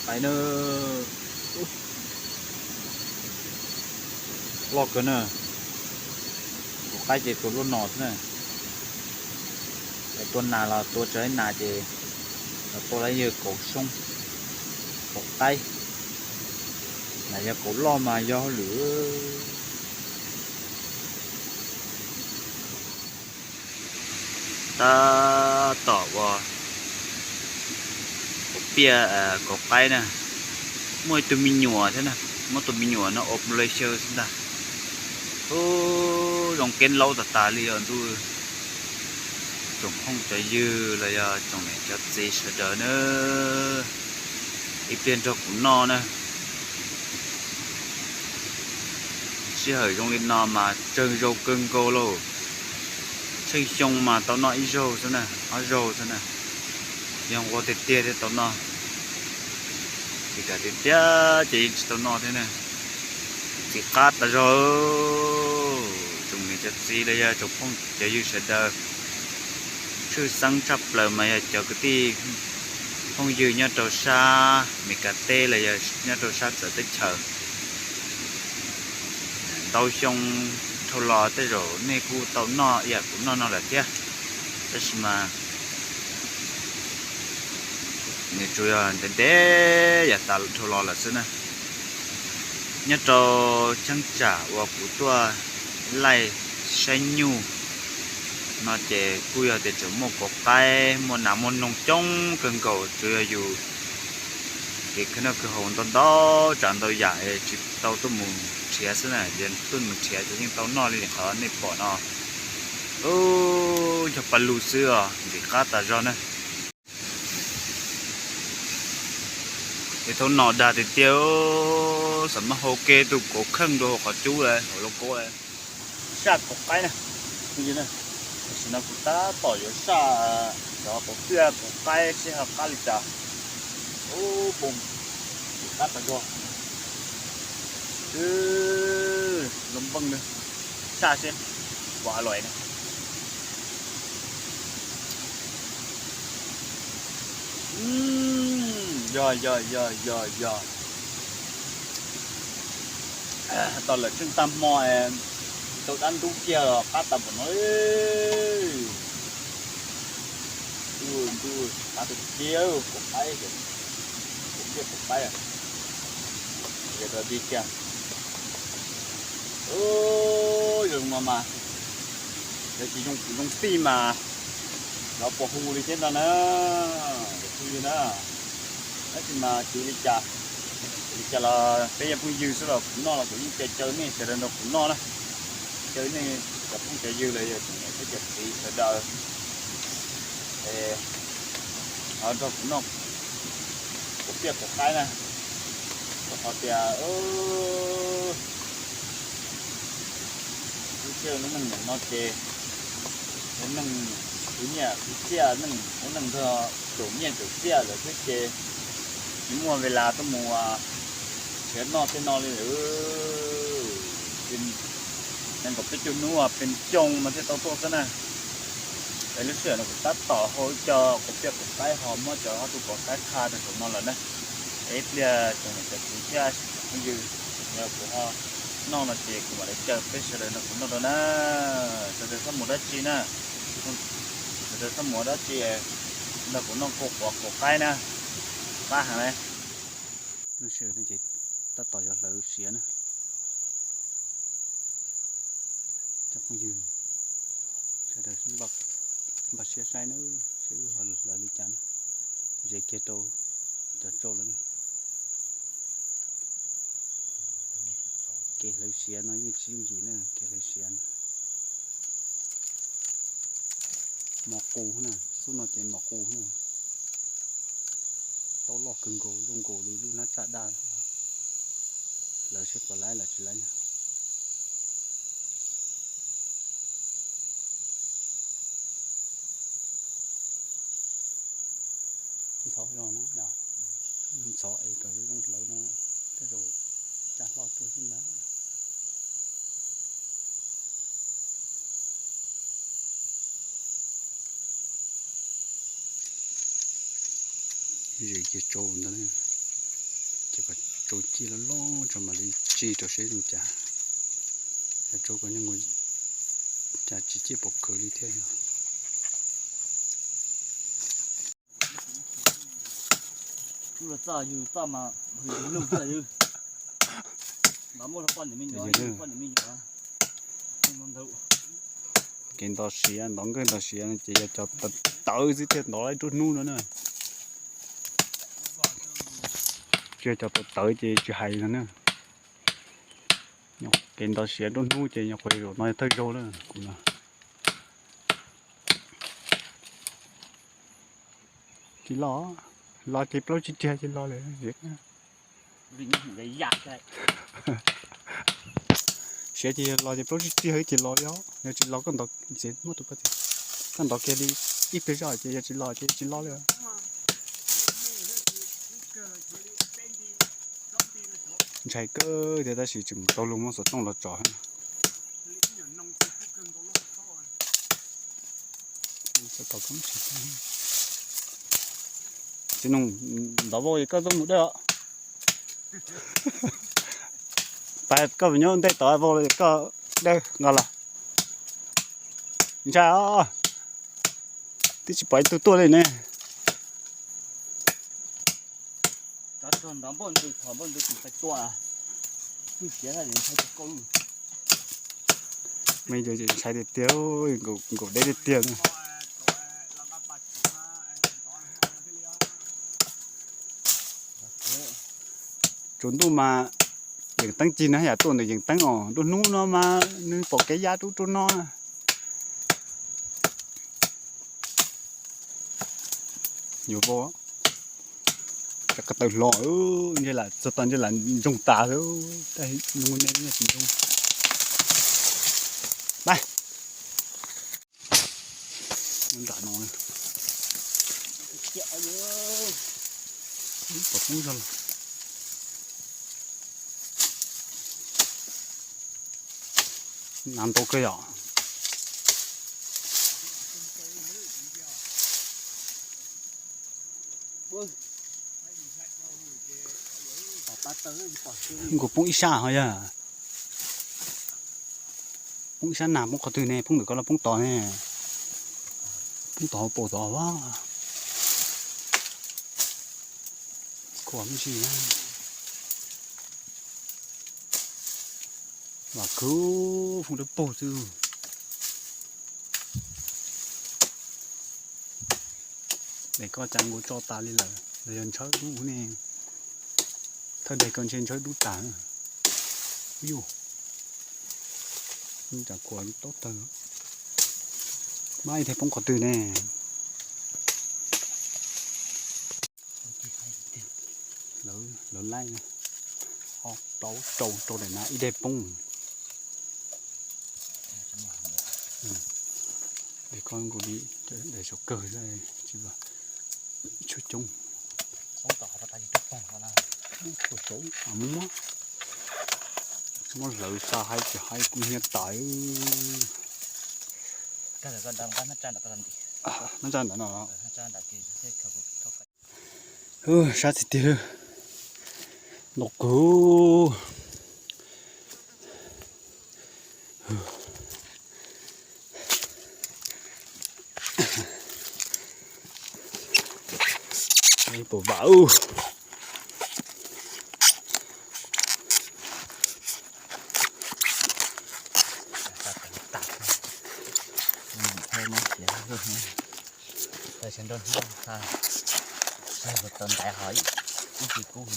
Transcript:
Qaib na, loj kawg na. Kuv qaib ces tua luaj no xwb na. Yog tua nas los tua tsav nas ces los tua lawv yawg kaum xyoob, kaum qaib. Nas yog kaum loj mas yog hauj lwm. Tab tom ua kaum piaj kaum qaib na, muaj ib tug me nyuam thiab na, muab tus me nyuam no ua mus le xyaw xwb ntag. Ub, zoo kev laub tas tas li os ntuj. Tsoom phooj cov ywg los yog tsoom niam cov txiv sawv daws na, ib pliag nrog kuv noj na. Sij hawm zoo li no mas tsawg zaus kawg nkaus lauj. Tsheej xyoo mas tau noj ib zaug xwb na, ob zaug xwb na. Yog nqua tiag tiag thiaj tau noj. Tiam tiag tiag ces yeej tsis tau noj thiab na. Txiv qab tas zog, tsoom niam cov txiv los yog tsoom phooj cov ywg sawv daws, tshwj xeeb tshaj plaws mas yog cov kwv tij phooj ywg nyob rau sab Meskas teb los yog nyob rau sab txawv teb chaws. Ntau xyoo dhau los tej zaum nej kuj tau noj ib yam kuv noj no lawm thiab, tab sis mas nws tsuas yog ntev ntev yav tas dhau los lawm xwb na. Nyob rau cheeb tsam uas kuv tuaj laij saib nyuj no ces kuj yog tias tseem muaj kauv qaib, muaj nas muaj noog coob kawg nkaus, tsuas yog yus kev khwv noj khwv haus ntau ntau tsav ntau yam es tsis tau tuaj mus nrhiav xwb na. Yog tuaj mus nrhiav ces yeej tau noj li qhov nej pom no. Ub, yog paj lug xwb os, ntxim qab tas zog na. Es thaum no dag tiag tiag, xam maj hau kev tus kauv kheej rau hauv qhov cub lawm, hauv lauj kaub lawm. Saj kauv qaib na, tam sim no kuv tab tom yuav saj cov kauv tiaj kauv qaib seb ho qab li cas. Ub, poom, ntxim qab tas zog. Loo npeej na, saj seb puas luaj na. Yog yog yog yog yog. Tau lawm tsheej tag hmo, tau dab ntub kiag los qab tas npaum no. Ntuj, ntuj, qab tiag tiag, kauv qaib, kauv tiaj kauv qaib, yog rau dig kiag. Zoo no mas, yog tsis zoo kuv zoo tij mas lawv puas hu li thiab no na, phooj ywg na. Tab sis mas tsis ua li cas, tsis ua li cas los peb yog phooj ywg xwb los kuv noj los kuv yeej caw caw nej sawv daws nrog kuv noj na. Caw nej cov phooj cov ywg los yog tsoom niam thiab cov txiv sawv daws nrog kuv noj kauv tiaj kauv qaib na. Rau qhov tias lub sij hawm lub neej nim no ces lub neej khwv nyiaj khwv txiaj, neej ua neej nrog caum nyiaj caum txiaj lawm xwb ces tsis muaj ves las tuaj mus nrhiav noj tej no li lawm. Nees nkaum peb caug hnub pes xyoo mas thiaj tau tuaj xwb na. Es lub sij hawm no kuv tab tom hau ib co kauv tiaj kauv qaib ho muab cov ob tug kauv qaib qha rau saum no lawm na. Es ib pliag tsoom niam cov txiv thiab phooj ywg, yog kuv ho noj no ces kuv mam li caw peb sawv daws nrog kuv noj rau na. Sawv daws txhob mus dab tsi na, sawv daws txhob mus dab tsi, nrog kuv noj kauv qaib na, qab heev na. Lub sij hawm no ces tab tom yuav hlawv siav na. Cov phooj ywg sawv daws npaj siab saib na, seb wb ho hlawv li cas na. Zes kiag rau cov tsau lawm na. Kev hlawv siav no yeej tsis yooj yim na, kev hlawv siav no. Mos qus na, xub no ces mos qus na. Tau loj kawg nkaus, luaj nkaus li lub hnab tsaj daj. Hlawv seb puas laib los tsis laib na. Ntxhov zog na yom, ntxhov es kom zoo hlawv no, tej zaum caj hlo tuaj xwb ntag. Zes kiag tsau ntawd, Ces kom tsau ciaj loj loj tso mam li tsig rau seb zoo cas. Yog tsau kom nyuj mus cas tsis ciaj pom khawv li thiab. Kev ntov siav, ntov nkawj ntov siav no ces yog cov tawv xwb thiaj ntov laib nruab hnub no na. Tsis yog cov tawv tawv ces tsis hais no na. Kev ntov siav nruab hnub ces nyuam qhuav zaum no thawj zaug lawm kuv no. Tsis los, los ces plaub tsib riag ces los lawm. Siav ces los ces plaub tsib riag ces los li os. Yog tsis los koj ntov, muab tus koj ntov kiag li ib pliag zoj ces yog tsis los ces tsis los li. Ntshai kawg thiab tab sis tseem tau luag muab xov tooj los tso. Txiv Noog, ntov vau es koj txhob mus dawb os. Pas koj nyob ntej tod vau los koj dawb nqa los. Ntshai os, twb tsis pom ib tug tuaj li ne. Me ntshai tiag tiag, nkaum deb tiag tiag. Tsaus ntuj mas yeem teeb cig na, yam tuaj ntawm yeem teeb os, nruab hnub no mas nws pom kev ya rub rub no. Yuav vau, cov ko taw hlo, ntshe lam txog tod ntshe lam ntsoog tas xwb, tab sis nws tsis ntsoog. Nram no pom kub zog los. Nas ntau kawg yom. Nkaus poob ib sab ho yog. Poob ib sab nas, poob qhov twg ne? Poob ntawm ko los poob tod ne? Poob tod hauv paus tod. Khuam me ntsis na. Vam khwv, foom dawb paug xwb. Daim ko cas nkaus tso tas li lawm, los yog ntshawb dub ne. Thawj daim ko ntshe ntshawb dub tas. Ub yuj, cas khuam tob tawg. Mab ib teg poob qhov twg ne? Lawv laij ob plaub rau rau daim na ib daim poob. Daim ko nkaus li daim saum kawg, tsis tshuaj coob. Muab, muab hlawv xa haib ces haib kub hnyiab tas. Nab tsa ntawm no. Sab tiag tiag, nto kawg. Pom vam ub. Tau ntaiv ho ib tsis kub.